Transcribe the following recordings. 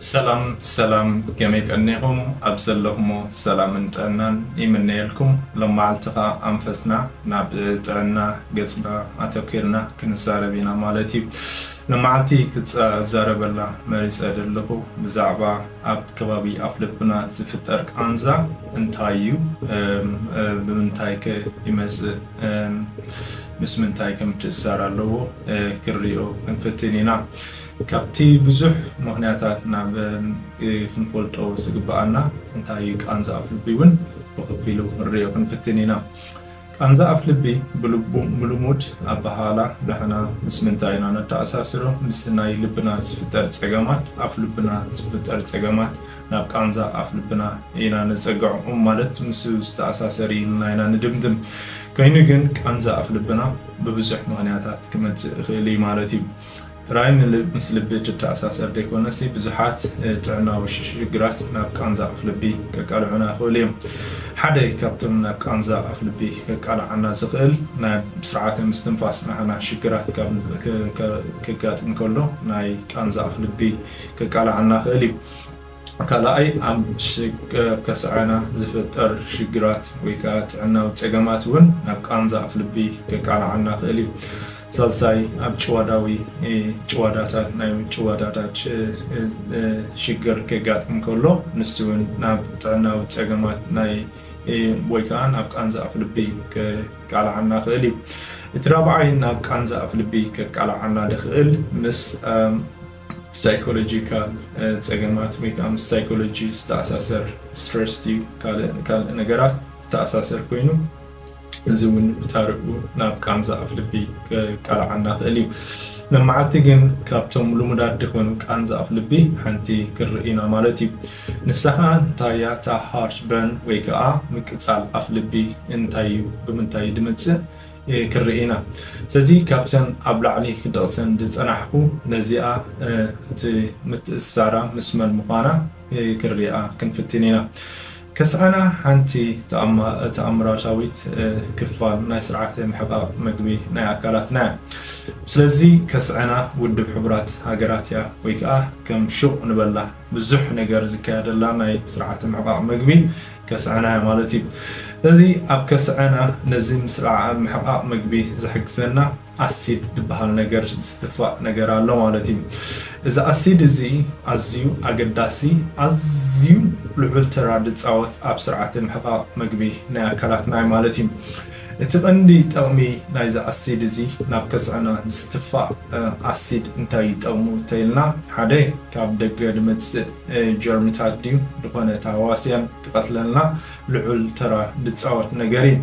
ሰላም ሰላም፣ ከመይ ቀኒኹም? ኣብ ዘለኹሞ ሰላምን ጥዕናን ይምነየልኩም። ሎም መዓልቲ ኸኣ ኣንፈትና ናብ ጥዕና ገጽና ኣተኲርና ክንዛረብ ኢና ማለት እዩ። ንመዓልቲ ክዛረበላ መሪጸ ዘለኹ ብዛዕባ ኣብ ከባቢ ኣፍልብና ዝፍጠር ቃንዛ እንታይ እዩ፣ ብምንታይ ከ ይመጽእ፣ ምስ ምንታይ ከም ትእሳር ኣለዎ ክንሪኦ ክንፍትን ኢና። ካብቲ ብዙሕ ምኽንያታት ናብ ክንፈልጦ ዝግብኣና እንታይ እዩ ቃንዛ ኣፍልቢ እውን ብኸፊሉ ክንሪኦ ክንፍትን ኢና። ቃንዛ ኣፍልቢ ብልቡ ብልሙድ ኣበሃህላ ንሕና ምስ ምንታይ ኢና ነተኣሳስሮ? ምስ ናይ ልብና ዝፍጠር ጸገማት፣ ኣፍልብና ዝፍጠር ጸገማት ናብ ቃንዛ ኣፍልብና ኢና ነጸግዖም ማለት ምስኡ ዝተኣሳሰር እዩ ኢልና ኢና ንድምድም። ኮይኑ ግን ቃንዛ ኣፍልብና ብብዙሕ ምኽንያታት ክመጽእ ይኽእል እዩ ማለት እዩ። ጥራይ ምስ ልቢ ትተኣሳሰር ዘይኮነሲ ብዙሓት ጥዕናዊ ሽግራት ናብ ቃንዛ ኣፍልቢ ከቃልዑና ይኽእሉ እዮም። ሓደ ካብቶም ናብ ቃንዛ ኣፍልቢ ከቃልዓና ዝኽእል ናይ ስርዓተ ምስትንፋስ ናህና ሽግራት ከጋጥም ከሎ ናይ ቃንዛ ኣፍልቢ ከቃልዓና ይኽእል እዩ። ካልኣይ ኣብ ከስዐና ዝፍጠር ሽግራት ወይ ከዓ ጥዕናዊ ጸገማት እውን ናብ ቃንዛ ኣፍልቢ ከቃልዓና ይኽእል እዩ። ሳልሳይ ኣብ ጭዋዳዊ ጭዋዳታት ናይ ጭዋዳታት ሽግር ከጋጥም ከሎ ንሱ እውን ናብ ጥዕናዊ ጸገማት ናይ ወይ ከዓ ናብ ቃንዛ ኣፍልቢ ከቃልዓና ይኽእል እዩ። እቲ ራብዓይ ናብ ቃንዛ ኣፍልቢ ከቃልዓና ዝኽእል ምስ ሳይኮሎጂካል ጸገማት ወይ ከዓ ምስ ሳይኮሎጂ ዝተኣሳሰር ስትረስ እዩ። ካልእ ነገራት ዝተኣሳሰር ኮይኑ እዚ እውን ብታሪኡ ናብ ቃንዛ ኣፍልቢ ከቃልዓና ይኽእል እዩ። መመዓልቲ ግን ካብቶም ልሙዳት ዝኾኑ ቃንዛ ኣፍልቢ ሓንቲ ክርኢ ኢና ማለት እዩ። ንሳ ከዓ እንታይ እያ? እታ ሃርት በርን ወይ ከዓ ምቅጻል ኣፍልቢ እንታይ እዩ? ብምንታይ እዩ ዝመጽእ? ክንርኢ ኢና። ስለዚ ካብተን ኣብ ላዕሊ ክጠቕሰን ዝጸናሕኩ ነዚኣ እቲ ምትእስሳራ ምስ መን ምዃና ክንሪኣ ክንፍትን ኢና። ከስዐና ሓንቲ ተኣምራታዊት ክፋል ናይ ስርዓተ ምሕቃቕ መግቢ ናይ ኣካላትና እያ። ስለዚ ከስዐና ውድብ ሕቡራት ሃገራት እያ ወይ ከዓ ከም ሹቕ ንበላ ብዙሕ ነገር ዝካየደላ ናይ ስርዓተ ምሕቃቕ መግቢ ከስዐና እያ ማለት እዩ። እዚ ኣብ ከስዐና ነዚ ምስራዕ ምሕቃቕ መግቢ ዝሕግዘና ኣሲድ ዝበሃል ነገር ዝትፋእ ነገር ኣሎ ማለት እዩ። እዚ ኣሲድ እዚ ኣዝዩ ኣገዳሲ፣ ኣዝዩ ልዑል ተራ ዝፃወት ኣብ ስርዓተ ምሕቃቕ መግቢ ናይ ኣካላትና እዩ ማለት እዩ። እቲ ቀንዲ ጠቕሚ ናይዚ ኣሲድ እዚ ናብ ከስዐና ዝትፋእ ኣሲድ እንታይ እዩ ጠቕሙ እንተኢልና ሓደ ካብ ደገ ዝመፅእ ጀርምታት ድዩ ዝኾነ ተሃዋስያን ክቐትለልና ልዑል ተራ ዝፃወት ነገር እዩ።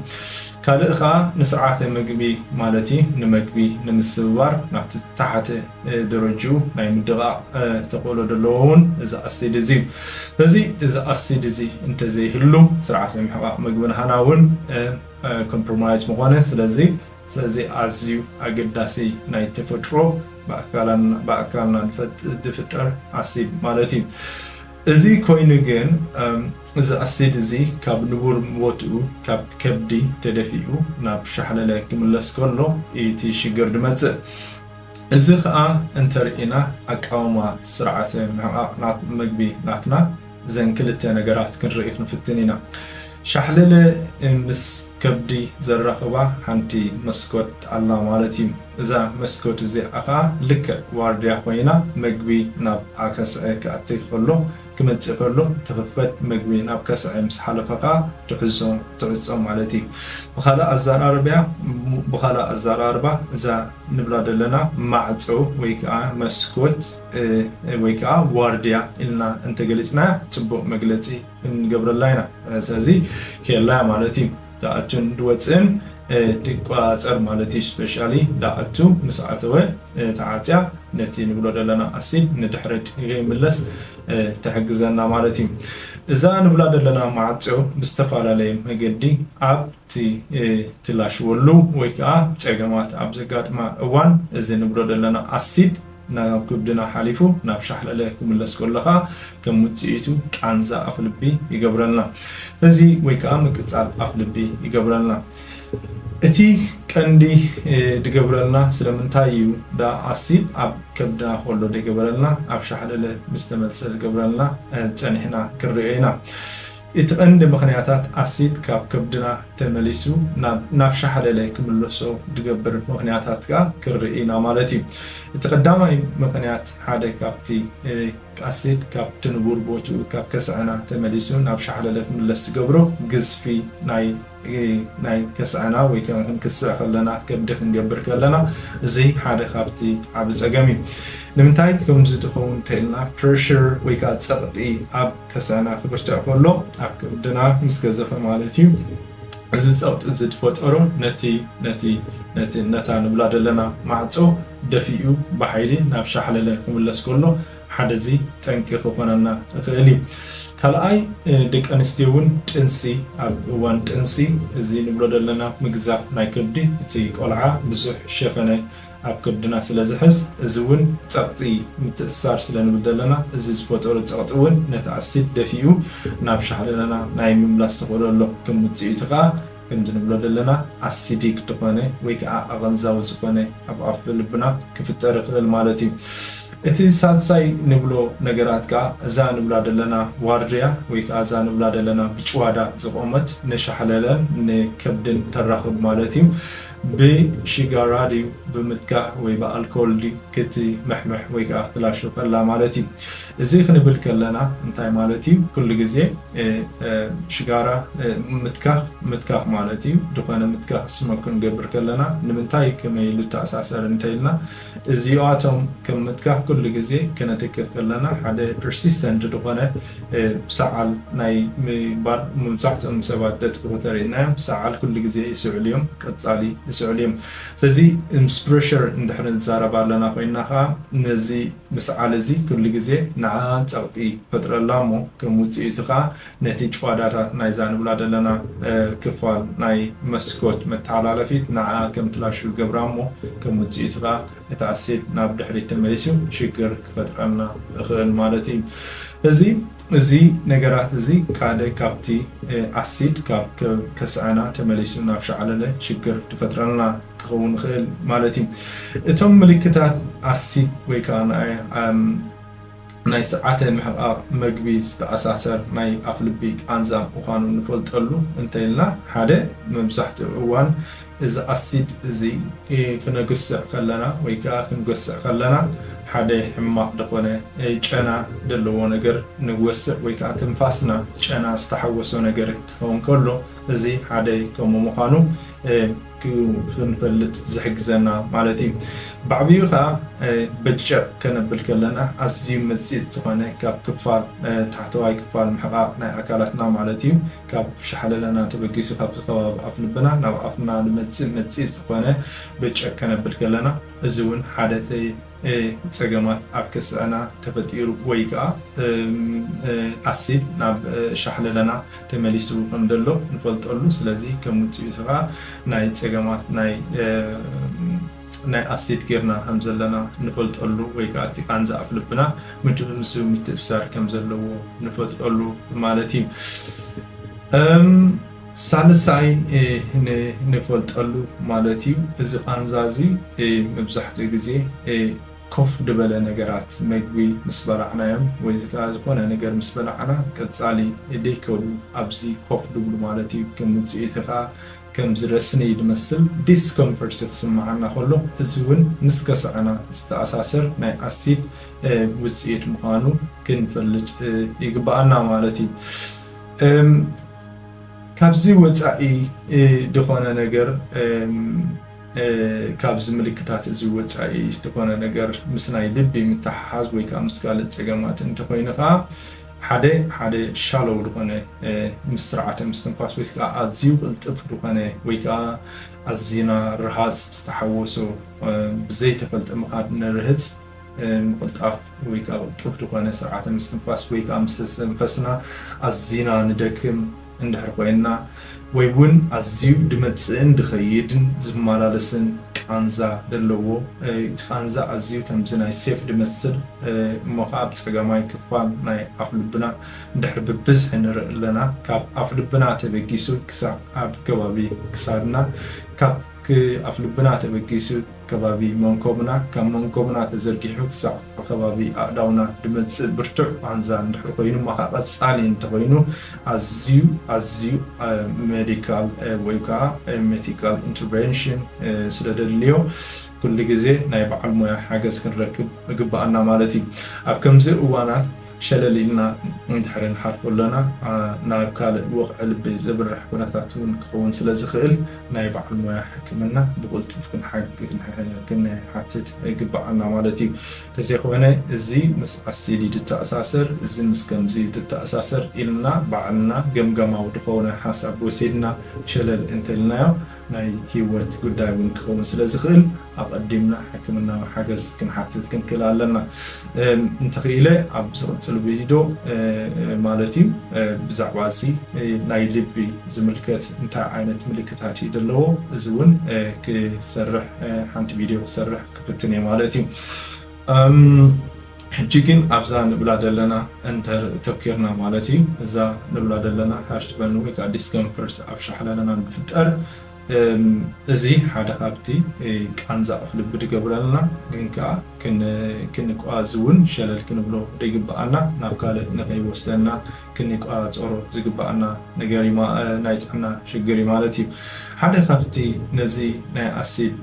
ካልእ ከዓ ንስርዓተ ምግቢ ማለት እዩ ንመግቢ ንምስብባር ናብቲ ታሕቲ ደረጅኡ ናይ ምድቓቕ ተኽእሎ ዘለዎ እውን እዚ ኣሲድ እዚ እዩ። ስለዚ እዚ ኣሲድ እዚ እንተዘይህሉ ስርዓተ ምሕቃቕ ምግቢ ናህና እውን ኮምፕሮማይዝ ምኾነ። ስለዚ ስለዚ ኣዝዩ ኣገዳሲ ናይ ተፈጥሮ ብኣካልና ዝፍጠር ኣሲድ ማለት እዩ። እዚ ኮይኑ ግን እዚ ኣሲድ እዚ ካብ ንቡር ቦትኡ ካብ ከብዲ ተደፊኡ ናብ ሻሕለለ ክምለስ ከሎ እቲ ሽግር ዝመፅእ። እዚ ከዓ እንተርኢና ኣቃውማ ስርዓተ ምሕቃቕ ምግቢ ናትና እዘን ክልተ ነገራት ክንርኢ ክንፍትን ኢና። ሻሕለለ ምስ ከብዲ ዘራኽባ ሓንቲ መስኮት ኣላ ማለት እዩ። እዛ መስኮት እዚኣ ከዓ ልክዕ ዋርድያ ኮይና ምግቢ ናብ ኣከስዐ ክኣቲ ከሎ ክመፅእ ከሎ ትኽፈት ምግቢ ናብ ከስዐ ምስ ሓለፈ ከዓ ትዕዞ ትዕጾ ማለት እዩ። ብኻልእ ኣዘራርባ ብኻልእ ኣዘራርባ እዛ ንብላ ዘለና ማዕፆ ወይ ከዓ መስኮት ወይ ከዓ ዋርድያ ኢልና እንተገሊፅና ፅቡቅ መግለፂ ክንገብረላ ኢና። ስለዚ ኬላ ማለት እዩ። ዳኣቱን ድወፅእን ትቆፃፀር ማለት እዩ። ስፔሻሊ ዳኣቱ ምስ ኣተወ ተዓፅያ ነቲ ንብሎ ዘለና ኣሲድ ንድሕረድ ከይምለስ ትሕግዘና ማለት እዩ። እዛ ንብላ ዘለና ማዕፆ ብዝተፈላለየ መገዲ ኣብ እቲ ትላሽወሉ ወይ ከዓ ፀገማት ኣብ ዘጋጥማ እዋን እዚ ንብሎ ዘለና ኣሲድ ናብ ክብድና ሓሊፉ ናብ ሻሕለለ ክምለስ ከሎ ከዓ ከም ውፅኢቱ ቃንዛ ኣፍልቢ ይገብረልና። እዚ ወይ ከዓ ምቅፃል ኣፍልቢ ይገብረልና። እቲ ቀንዲ ድገብረልና ስለምንታይ እዩ? ዳ ኣሲድ ኣብ ከብድና ከሎ ደይገበረልና ኣብ ሻሕለለ ምስ ተመልሰ ዝገብረልና ጸኒሕና ክንሪኦ ኢና። እቲ ቀንዲ ምኽንያታት ኣሲድ ካብ ከብድና ተመሊሱ ናብ ሻሕለለ ክምለሶ ዝገብር ምኽንያታት ከኣ ክንርኢ ኢና ማለት እዩ። እቲ ቀዳማይ ምኽንያት ሓደ ካብቲ ኣሲድ ካብቲ ንቡር ቦትኡ ካብ ከስዐና ተመሊሱ ናብ ሻሕለለ ክምለስ ዝገብሮ ግዝፊ ናይ ከስዐና ወይ ክንክስዕ ከለና ከብዲ ክንገብር ከለና እዚ ሓደ ካብቲ ዓቢ ጸገም እዩ። ንምንታይ ከምዚ ትኸውን እንተኢልና ፕረሽር ወይ ከዓ ጸቕጢ ኣብ ከስዐና ክብርትዕ ከሎ ኣብ ከብድና ምስ ገዘፈ ማለት እዩ። እዚ ጸቕጢ እዚ ዝፈጠሮ ነቲ ነቲ ነቲ ነታ ንብላ ዘለና ማዕጾ ደፊኡ ብሓይሊ ናብ ሻሕለለ ክምለስ ከሎ ሓደ እዚ ጠንቂ ክኾነና ይኽእል እዩ። ካልኣይ ደቂ ኣንስትዮ እውን ጥንሲ ኣብ እዋን ጥንሲ እዚ ንብሎ ዘለና ምግዛፍ ናይ ከብዲ እቲ ቆልዓ ብዙሕ ሸፈነ ኣብ ከብድና ስለ ዝሕዝ እዚ እውን ጸቕጢ ምትእስሳር ስለ ንብል ዘለና እዚ ዝፈጠሩ ጸቕጢ እውን ነቲ ኣሲድ ደፊኡ ናብ ሻሕለለና ናይ ምምላስ ተኽእሎ ኣሎ። ከም ውፅኢቱ ከዓ ከምዚ ንብሎ ዘለና ኣሲዲክ ዝኾነ ወይ ከዓ ኣቐንዛዊ ዝኾነ ኣብ ኣፍ ልብና ክፍጠር ይኽእል ማለት እዩ። እቲ ሳልሳይ ንብሎ ነገራት ከዓ እዛ ንብላ ዘለና ዋርድያ ወይ ከዓ እዛ ንብላ ዘለና ብጭዋዳ ዝቆመት ንሻሕለለን ንከብድን ተራኽብ ማለት እዩ። ብሽጋራ ድዩ ብምትካኽ ወይ ብኣልኮል ድዩ ክትምሕምሕ ወይ ከዓ ክትላሹ ከላ ማለት እዩ። እዚ ክንብል ከለና እንታይ ማለት እዩ? ኩሉ ግዜ ሽጋራ ምትካኽ ምትካኽ ማለት እዩ። ዝኾነ ምትካኽ ስመኩ ንገብር ከለና ንምንታይ ከመይ ኢሉ ተኣሳሰር እንተኢልና እዚኣቶም ከም ምትካኽ ኩሉ ግዜ ከነትክኽ ከለና ሓደ ፐርሲስተንት ዝኾነ ሰዓል ናይ ምባል መብዛሕትኦም ሰባት ደትክኹ ተሪእናዮም ሰዓል ኩሉ ግዜ ይስዕሉ እዮም፣ ቀጻሊ ይስዕሉ እዮም። ስለዚ ምስ ፕረሽር እንድሕር ንዛረብ ኣለና ኮይና ከዓ ነዚ ምስዓል እዚ ኩሉ ግዜ ንዓ ጸቕጢ ፈጥረላ እሞ ከም ውፅኢቱ ከዓ ነቲ ጭዋዳታት ናይዛ ንብላ ዘለና ክፋል ናይ መስኮት መተሓላለፊት ንዓ ከም ትላሹ ገብራ እሞ ከም ውፅኢቱ ከዓ እቲ ኣሲድ ናብ ድሕሪት ተመሊሱ ሽግር ክፈጥረልና ይኽእል ማለት እዩ። እዚ እዚ ነገራት እዚ ሓደ ካብቲ ኣሲድ ካብ ከስዐና ተመሊሱ ናብ ሻዕለለ ሽግር ትፈጥረልና ክኸውን ይኽእል ማለት እዩ። እቶም ምልክታት ኣሲድ ወይ ከዓ ናይ ስርዓተ ምሕቃቕ መግቢ ዝተኣሳሰር ናይ ኣፍ ልቢ ቃንዛ ምዃኑ ንፈልጠሉ እንተኢልና ሓደ መብዛሕትኡ እዋን እዚ ኣሲድ እዚ ክነግስዕ ከለና ወይ ከዓ ክንገስዕ ከለና ሓደ ሕማቕ ዝኾነ ጨና ዘለዎ ነገር ንወስዕ ወይ ከዓ ትንፋስና ጨና ዝተሓወሶ ነገር ክኸውን ከሎ እዚ ሓደ ከምኡ ምዃኑ ክንፈልጥ ዝሕግዘና ማለት እዩ። ብዓብዩ ከዓ በጨቕ ከነብል ከለና ኣዝዩ መፂፅ ዝኾነ ካብ ክፋል ታሕተዋይ ክፋል ምሕቃቕ ናይ ኣካላትና ማለት እዩ ካብ ሻሕለለና ተበጊሱ ካብዚ ከባቢ ኣፍ ልብና ናብ ኣፍና ንመፅእ መፂፅ ዝኾነ በጨቕ ከነብል ከለና እዚ እውን ሓደ ፀገማት ኣብ ከስዐና ተፈጢሩ ወይ ከዓ ኣሲድ ናብ ሻሕለለና ተመሊሱ ከም ዘሎ ንፈልጠሉ። ስለዚ ከም ውፅኢቱ ከዓ ናይ ፀገማት ናይ ናይ ኣሲድ ጌርና ከም ዘለና ንፈልጠሉ ወይ ከዓ እቲ ቃንዛ ኣፍ ልብና ምስ ምትእሳር ከም ዘለዎ ንፈልጠሉ ማለት እዩ። ሳልሳይ ንፈልጠሉ ማለት እዩ። እዚ ቃንዛ እዚ መብዛሕትኡ ግዜ ኮፍ ዝበለ ነገራት መግቢ ምስ በላዕናዮም ወይ ከዓ ዝኾነ ነገር ምስ በላዕና ቀፃሊ ደይከዱ ኣብዚ ኮፍ ድብሉ ማለት እዩ። ከም ውፅኢቱ ከዓ ከም ዝረስኒ ዝመስል ዲስኮምፈርት ክስምዓና ከሎ እዚ እውን ምስ ከስዐና ዝተኣሳሰር ናይ ኣሲድ ውፅኢት ምዃኑ ክንፈልጥ ይግብኣና ማለት እዩ። ካብዚ ወፃኢ ዝኾነ ነገር ካብዚ ምልክታት እዚ ወፃኢ ዝኾነ ነገር ምስ ናይ ልቢ ምትሓሓዝ ወይ ከዓ ምስ ካልእ ፀገማት እንተኮይኑ ከዓ ሓደ ሓደ ሻሎው ዝኾነ ምስ ስርዓተ ምስትንፋስ ወይ ከዓ ኣዝዩ ቅልጥፍ ዝኾነ ወይ ከዓ ኣዚና ርሃፅ ዝተሓወሶ ብዘይተፈልጠ ምኻድ ንርህፅ ምቕልጣፍ ወይ ከዓ ቅልጡፍ ዝኾነ ስርዓተ ምስትንፋስ ወይ ከዓ ምስ ተስተንፈስና ኣዚና ንደክም እንድሕር ኮይንና ወይ እውን ኣዝዩ ድመፅእን ድኸይድን ዝመላለስን ቃንዛ ዘለዎ እቲ ቃንዛ ኣዝዩ ከምዚ ናይ ሴፍ ድመስል እሞ ከዓ ኣብ ፀገማይ ክፋል ናይ ኣፍ ልብና እንድሕር ብብዝሒ ንርኢ ኣለና ካብ ኣፍ ልብና ተበጊሱ ክሳብ ኣብ ከባቢ ክሳድና ካብ ኣፍ ልብና ተበጊሱ ከባቢ መንኮብና፣ ካብ መንኮብና ተዘርጊሑ ክሳዕ ከባቢ ኣእዳውና ድመጽእ ብርቱዕ ቃንዛ እንድሕር ኮይኑ፣ እሞ ከዓ ቀጻሊ እንተኾይኑ፣ ኣዝዩ ኣዝዩ ሜዲካል ወይ ከዓ ሜዲካል ኢንተርቨንሽን ስለ ደድልዮ፣ ኩሉ ግዜ ናይ በዓል ሞያ ሓገዝ ክንረክብ ይግበኣና ማለት እዩ። ኣብ ከምዚ እዋናት ሸለል ኢልና እንድሕር ንሓልፎ ኣለና፣ ናብ ካልእ ወቕዒ ልቢ ዘብርሕ ኩነታት እውን ክኸውን ስለ ዝኽእል፣ ናይ በዓል ሞያ ሕክምና ብቕልጡፍ ክንሓትት ይግበኣና ማለት እዩ። ተዘይኮነ፣ እዚ ምስ ኣሲድ እዩ ዝተኣሳሰር፣ እዚ ምስ ከምዚ እዩ ዝተኣሳሰር ኢልና ባዕልና ገምገማዊ ዝኾነ ሓሳብ ወሲድና ሸለል እንተልናዮ፣ ናይ ህይወት ጉዳይ እውን ክኸውን ስለ ዝኽእል፣ ኣቐዲምና ሕክምናዊ ሓገዝ ክንሓትት ክንክእል ኣለና። እንተኽኢለ ኣብ ዝቕጽል ቪድዮ ማለት እዩ፣ ብዛዕባ እዚ ናይ ልቢ ዝምልከት እንታይ ዓይነት ምልክታት እዩ ዘለዎ፣ እዚ እውን ክሰርሕ፣ ሓንቲ ቪድዮ ክሰርሕ ክፍትን እየ ማለት እዩ። ሕጂ ግን ኣብዛ ንብላ ዘለና እንተተኪርና ማለት እዩ፣ እዛ ንብላ ዘለና ሃርትበርን ወይ ከዓ ዲስከምፈርት ኣብ ሻሕለለና ንፍጠር፣ እዚ ሓደ ካብቲ ቃንዛ ኣፍ ልቢ ድገብረልና፣ ግን ከዓ ክንቋዝ እውን ሸለል ክንብሎ ደይግበኣና፣ ናብ ካልእ ንኸይወስደና ክንቋፀሮ ዝግበኣና ነገር ናይ ጥዕና ሽግር እዩ ማለት እዩ። ሓደ ካብቲ ነዚ ናይ ኣሲድ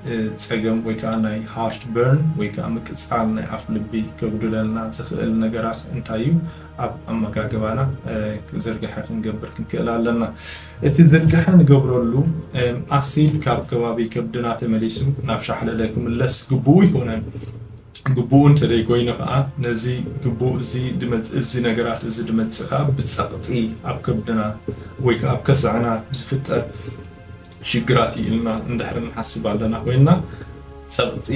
ፀገም ወይ ከዓ ናይ ሃርትበርን ወይ ከዓ ምቅፃል ናይ ኣፍ ልቢ ከጉድለልና ዝኽእል ነገራት እንታይ እዩ? ኣብ ኣመጋግባና ዝርግሐ ክንገብር ክንክእል ኣለና። እቲ ዝርግሐ ንገብረሉ፣ ኣሲድ ካብ ከባቢ ከብድና ተመሊሱ ናብ ሻሕለለ ክምለስ ግቡኡ ኣይኮነን። ግቡኡ እንተደይኮይኑ ከዓ፣ ነዚ ግቡእ እዚ ድመጽ-፣ እዚ ነገራት እዚ ድመጽእ ከዓ ብጸቕጢ ኣብ ከብድና ወይ ከዓ ኣብ ከስዐና ዝፍጠር ሽግራት እዩ ኢልና እንድሕር ንሓስብ ኣለና ኮይንና፣ ጸቕጢ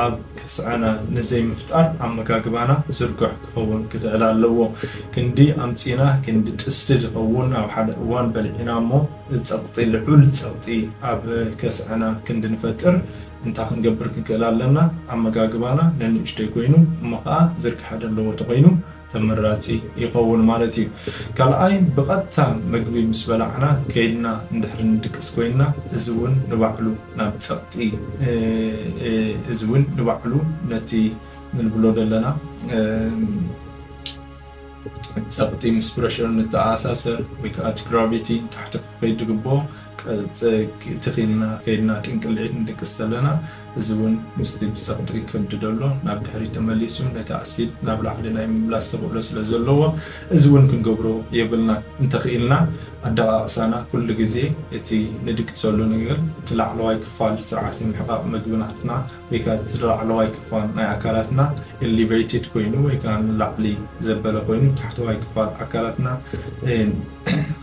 ኣብ ከስዐና ንዘይምፍጣር ኣመጋግባና ዝርጉሕ ክኸውን ክኽእል ኣለዎ። ክንዲ ኣምጺና ክንዲ ጥስቲ ዝኸውን ኣብ ሓደ እዋን በሊዕና እሞ፣ ጸቕጢ፣ ልዑል ጸቕጢ ኣብ ከስዐና ክንዲ ንፈጥር እንታይ ክንገብር ክንክእል ኣለና? ኣመጋግባና ነንእሽተይ ኮይኑ እሞ ኸዓ ዝርግሐ ዘለዎ ተኾይኑ ተመራጺ ይኸውን ማለት እዩ። ካልኣይ፣ ብቐጥታ መግቢ ምስ በላዕና ከይድና እንድሕር ንድቅስ ኮይንና፣ እዚ እውን ንባዕሉ ናብ ጸቕጢ፣ እ፣ እ፣ እዚ እውን ንባዕሉ ነቲ ንብሎ ዘለና፣ እ፣ ጸቕጢ ምስ ፕረሸር ንተኣሳሰር ወይ ከዓ እቲ ግራቪቲ ንታሕቲ ክኸይድ ዝግብኦ፣ ቀ-፣ ጸ-፣ ትኺልና ከይድና ቅንቅልዒት ንድቅስ ዘለና፣ እዚ እውን ምስቲ ብጸቕጢ ከብዲ ዘሎ ናብ ድሕሪት ተመሊሱ ነቲ ኣሲድ ናብ ላዕሊ ናይ ምምላስ ተኽእሎ ስለ ዘለዎ፣ እዚ እውን ክንገብሮ የብልና። እንተኽኢልና ኣደቓቕሳና ኩሉ ግዜ እቲ ንድቅሰሉ ነገር፣ እቲ ላዕለዋይ ክፋል ስርዓተ ምሕቃቕ መግቢ ናትና ወይ ከዓ እቲ ላዕለዋይ ክፋል ናይ ኣካላትና ኤሊቬትድ ኮይኑ ወይ ከዓ ንላዕሊ ዘበለ ኮይኑ፣ ታሕተዋይ ክፋል ኣካላትና፣ እ፣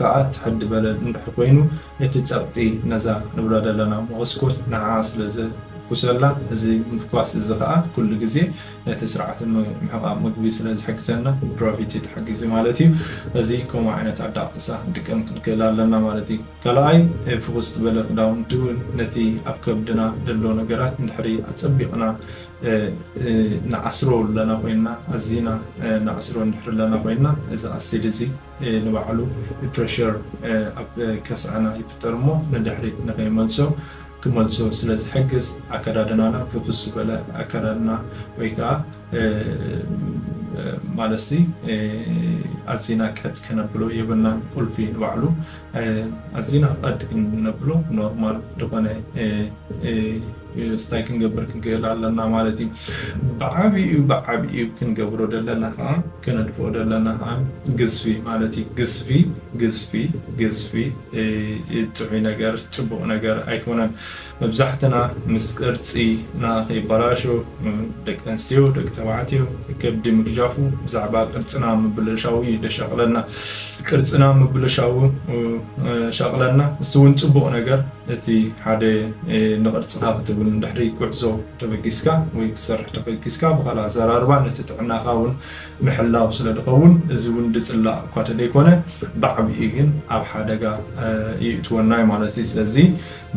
ከዓ ትሕት ዝበለ እንድሕር ኮይኑ፣ እቲ ጸቕጢ ነዛ ንብላ ዘለና መቐስኮት ንዓ ስለ ዘኩሰላ፣ እዚ ምፍኳስ እዚ ከዓ ኩሉ ግዜ ነቲ ስርዓተ ም-፣ ምሕቃቕ ምግቢ ስለ ዝሕግዘና፣ ግራቪቲ ተሓጊዙ ማለት እዩ። እዚ ከምኡ ዓይነት ኣደቓቕሳ ክንጥቀም ክንክእል ኣለና ማለት እዩ። ካልኣይ፣ ፍኹስ ዝበለ ክዳውንቲ እውን ነቲ ኣብ ከብድና ዘሎ ነገራት እንድሕሪ ኣጸቢቕና፣ እ፣ እ፣ ንዓስሮ ኣለና ኮይንና፣ ኣዚና፣ እ፣ ንዓስሮ እንድሕር ኣለና ኮይንና፣ እዚ ኣሲድ እዚ፣ እ፣ ንባዕሉ ፕረሸር፣ እ፣ ኣብ ከስዐና ይፍጠር እሞ ንድሕሪት ንኸይመልሶ ክመልሶ ስለ ዝሕግዝ፣ ኣከዳድናና ፍኹስ ዝበለ ኣከዳድና ወይ ከዓ፣ እ፣ ማለትሲ፣ እ፣ ኣዚና ቀጥ ከነብሎ የብልናን። ቁልፊ ንባዕሉ፣ እ፣ ኣዚና ቀጥ ክነብሎ ኖርማል ዝኾነ፣ እ፣ እ፣ ስታይ ክንገብር ክንክእል ኣለና ማለት እዩ። ብዓቢኡ፣ ብዓቢኡ ክንገብሮ ዘለና ከዓ፣ ከነድፍኦ ዘለና ከዓ ግዝፊ ማለት እዩ። ግዝፊ፣ ግዝፊ፣ ግዝፊ፣ እ፣ ጥዑይ ነገር፣ ጽቡቕ ነገር ኣይኮነን። መብዛሕትና ምስ ቅርጺና ከይበላሾ፣ ደቂ ኣንስትዮ፣ ደቂ ተባዕትዮ፣ ከብዲ ምግጃፉ ብዛዕባ ቅርጽና ምብልሻው እዩ ደሻቕለና። ቅርጽና ምብልሻው፣ እ፣ ሻቕለና። እሱ እውን ጽቡቕ ነገር፣ እቲ ሓደ፣ እ፣ ንቕርጽኻ ክትብል እንድሕሪ ጉዕዞ ተበጊስካ ወይ ክትሰርሕ ተበጊስካ፣ ብኻልእ ኣዘራርባ ነቲ ጥዕናኻ እውን ምሕላው ስለ ዝኸውን፣ እዚ እውን ድጽላእ እኳ ተደይኮነ፣ ብዓቢኡ ግን ኣብ ሓደጋ፣ እ፣ ይእትወና እዩ ማለት እዩ። ስለዚ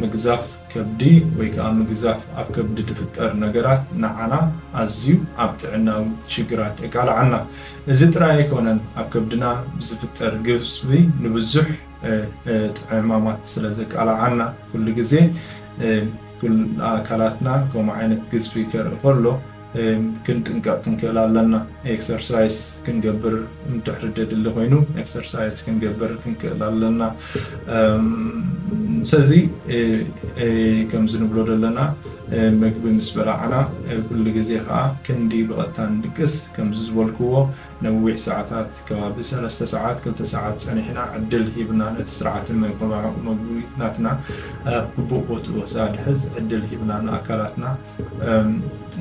ምግዛፍ ከብዲ ወይ ከዓ ምግዛፍ ኣብ ከብዲ ዝፍጠር ነገራት ንዓና ኣዝዩ ኣብ ጥዕናዊ ሽግራት የቃልዓና። እዚ ጥራይ ኣይኮነን፣ ኣብ ከብድና ብዝፍጠር ግዝፊ ንብዙሕ፣ እ፣ እ፣ ሕማማት ስለ ዘቃልዓና፣ ኩሉ ግዜ፣ እ፣ ኩል ኣካላትና ከምኡ ዓይነት ግዝፊ ከርኢ ከሎ ክንጥንቀቕ ክንክእል ኣለና። ኤክሰርሳይስ ክንገብር እንድሕሪ ደድሊ ኮይኑ ኤክሰርሳይስ ክንገብር ክንክእል ኣለና። ስለዚ ከምዚ ንብሎ ዘለና ምግቢ ምስ በላዕና ኩሉ ግዜ ከዓ ክንዲ ብቐጥታ ንድቅስ። ከምዚ ዝበልክዎ ነዊሕ ሰዓታት ከባቢ ሰለስተ ሰዓት ክልተ ሰዓት ፀኒሕና ዕድል ሂብና ነቲ ስርዓተ ምግቢ ናትና ኣብ ግቡእ ቦትኡ ሳድሕዝ ዕድል ሂብና ንኣካላትና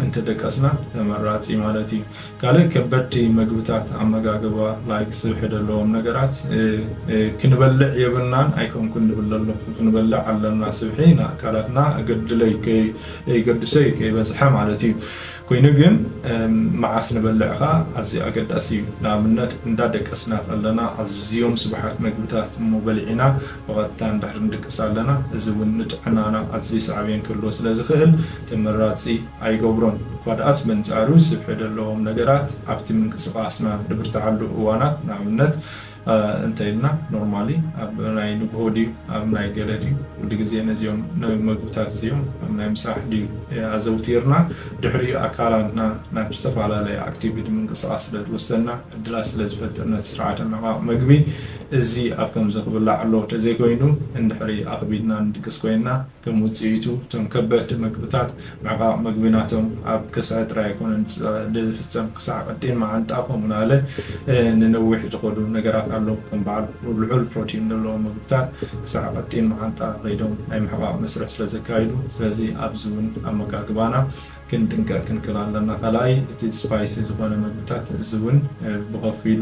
እንተደቀስና ተመራፂ ማለት እዩ። ካልእ ከበድቲ መግብታት ኣመጋግባ ላይክ ስብሒ ዘለዎም ነገራት ክንበልዕ የብልናን። ኣይኮንኩን ንብል ኣለኹ፣ ክንበልዕ ኣለና። ስብሒ ንኣካላትና ገድለይ ይገድሰይ ከይበዝሐ ማለት እዩ። ኮይኑ ግን መዓስ ንበልዕ ከዓ ኣዝዩ ኣገዳሲ እዩ። ንኣብነት እንዳደቀስና ከለና ኣዝዮም ስቡሓት መግብታት እሞ በሊዕና ብቐጥታ እንድሕር ንድቅስ ኣለና፣ እዚ እውን ንጥዕናና ኣዝዩ ሳዕቤን ክህልዎ ስለ ዝኽእል ተመራፂ ኣይገብሮን። እኳ ደኣስ በንጻሩ ስብሒ ዘለዎም ነገራት ኣብቲ ምንቅስቃስና ንብርትዓሉ እዋናት ንኣብነት እንተ ኢልና ኖርማሊ ኣብ ናይ ንግሆ ድዩ ኣብ ናይ ገለ ድዩ ኩሉ ግዜ ነዚኦም መግብታት እዚኦም ኣብ ናይ ምሳሕ ድዩ ኣዘውቲርና ድሕሪኡ ኣካላትና ናብ ዝተፈላለየ ኣክቲቪቲ ምንቅስቃስ ስለ ዝወሰና ዕድላት ስለ ዝፈጥር ነቲ ስርዓተ ምዕቃቕ መግቢ እዚ ኣብ ከምዚ ክብላዕ ኣለዎ ተዘይኮይኑ እንድሕሪ ኣኽቢድና ንድቅስ ኮይንና ከም ውፅኢቱ እቶም ከበድቲ መግብታት ምዕቃቕ መግቢ ናቶም ኣብ ከስዐ ጥራይ ኣይኮነን ዝፍፀም ክሳዕ ቀጢን መዓንጣ ከምኡ ናለ ንነዊሕ ዝኸዱ ነገራት ኣለዉ ከም በዓል ልዑል ፕሮቲን ዘለዎም መግብታት ክሳዕ ቀጢን መዓንጣ ከይዶም ናይ ምሕቃቕ መስርሕ ስለ ዘካይዱ ስለዚ ኣብዚ እውን ኣመጋግባና ክንጥንቀቕ ክንክል ኣለና። ካልኣይ እቲ ስፓይሲ ዝኾነ መግብታት እዚ እውን ብኸፊሉ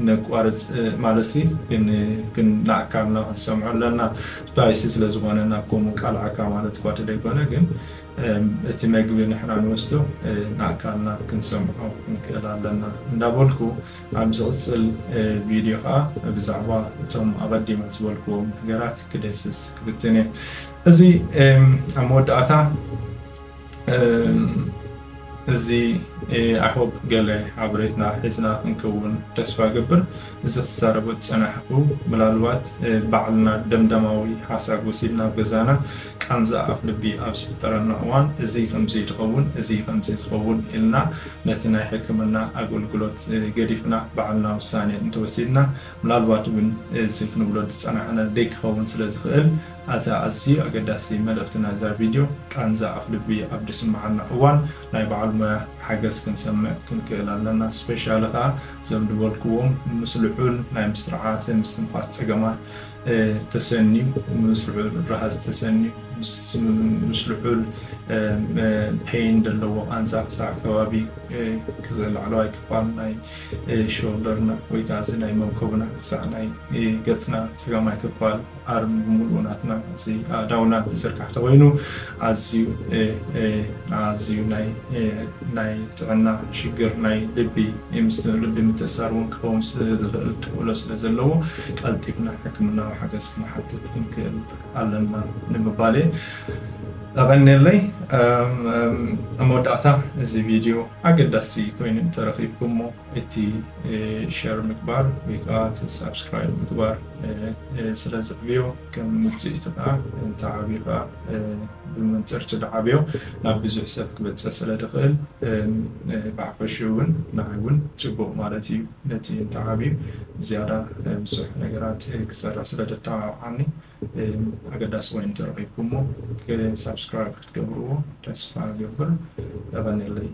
ነቋርፅ ማለት ሲ ንኣካልና ክንሰምዖ ኣለና። ስፓይሲ ስለዝኾነ ናብ ከምኡ ቃልዓካ ማለት እኳ ተደይኮነ ግን እቲ መግቢ ንሕና ንወስዶ ንኣካልና ክንሰምዖ ክንክእል ኣለና እንዳበልኩ ኣብ ዝቕፅል ቪድዮ ከዓ ብዛዕባ እቶም ኣቐዲመ ዝበልክዎም ነገራት ክደስስ ክፍትን እየ። እዚ ኣብ መወዳእታ እዚ ኣሆብ ገለ ሓበሬትና ሒዝና ክንከውን ተስፋ ገብር። እዚ ክዛረቦ ዝፀናሕኩ ምናልባት ባዕልና ደምዳማዊ ሓሳብ ወሲድና ኣብ ገዛና ቃንዛ ኣፍ ልቢ ኣብ ዝፍጠረና እዋን እዚ ከምዚ ትኸውን እዚ ከምዚ ዝኸውን ኢልና ነቲ ናይ ሕክምና ኣገልግሎት ገዲፍና ባዕልና ውሳኔ እንተወሲድና ምናልባት እውን እዚ ክንብሎ ዝፀናሕና ደይክኸውን ስለ ዝኽእል ኣቲ ኣዝዩ ኣገዳሲ መልእኽቲ ናይዛ ቪድዮ ቃንዛ ኣፍ ልቢ ኣብ ዝስምዓና እዋን ናይ በዓል ሞያ ሓገዝ ክንሰምዕ ክንክእል ኣለና። ስፔሻሊ ከዓ እዞም ዝበልክዎም ምስ ልዑል ናይ ምስትርዓተ ምስትንፋስ ፀገማት ተሰንዩ ምስ ልዑል ረሃፅ ተሰንዩ ምስ ልዑል ፔይን ዘለዎ ቃንዛ ክሳዕ ከባቢ ላዕለዋይ ክፋል ናይ ሾልደርና ወይ ከዓ እዚ ናይ መንኮብና ክሳዕ ናይ ገፅና ፀጋማይ ክፋል ኣርም ብምሉኡ ናትና እዚ ኣእዳውና ዝዝርጋሕ ተኮይኑ ኣዝዩ ኣዝዩ ናይ ጥዕና ሽግር ናይ ልቢ ምስ ልቢ ምትእሳር እውን ክኸውን ዝኽእል ተኽእሎ ስለ ዘለዎ ቀልጢፍና ሕክምናዊ ሓገዝ ክንሓትት ክንክእል ኣለና ንምባል እየ። ኣቐንየለይ። ኣብ መወዳእታ እዚ ቪድዮ ኣገዳሲ ኮይኑ እንተረኺብኩሞ እቲ ሸር ምግባር ወይ ከዓ እቲ ሳብስክራይብ ምግባር ስለ ዝዕብዮ ከም ውፅኢቱ ከዓ እንተዓብዩ ከዓ ብመንፅር እቲ ዝዓብዮ ናብ ብዙሕ ሰብ ክበፅሕ ስለ ዝኽእል ብሓፈሽኡ እውን ንዓይ እውን ፅቡቕ ማለት እዩ። ነቲ እንተዓብዩ ዝያዳ ብዙሕ ነገራት ክሰርሕ ስለ ዘተባብዓኒ ኣገዳሲ ኮይኑ እንተረኺብኩሞ ሳብስክራይብ ክትገብርዎ ተስፋ እገብር። የቐንየለይ።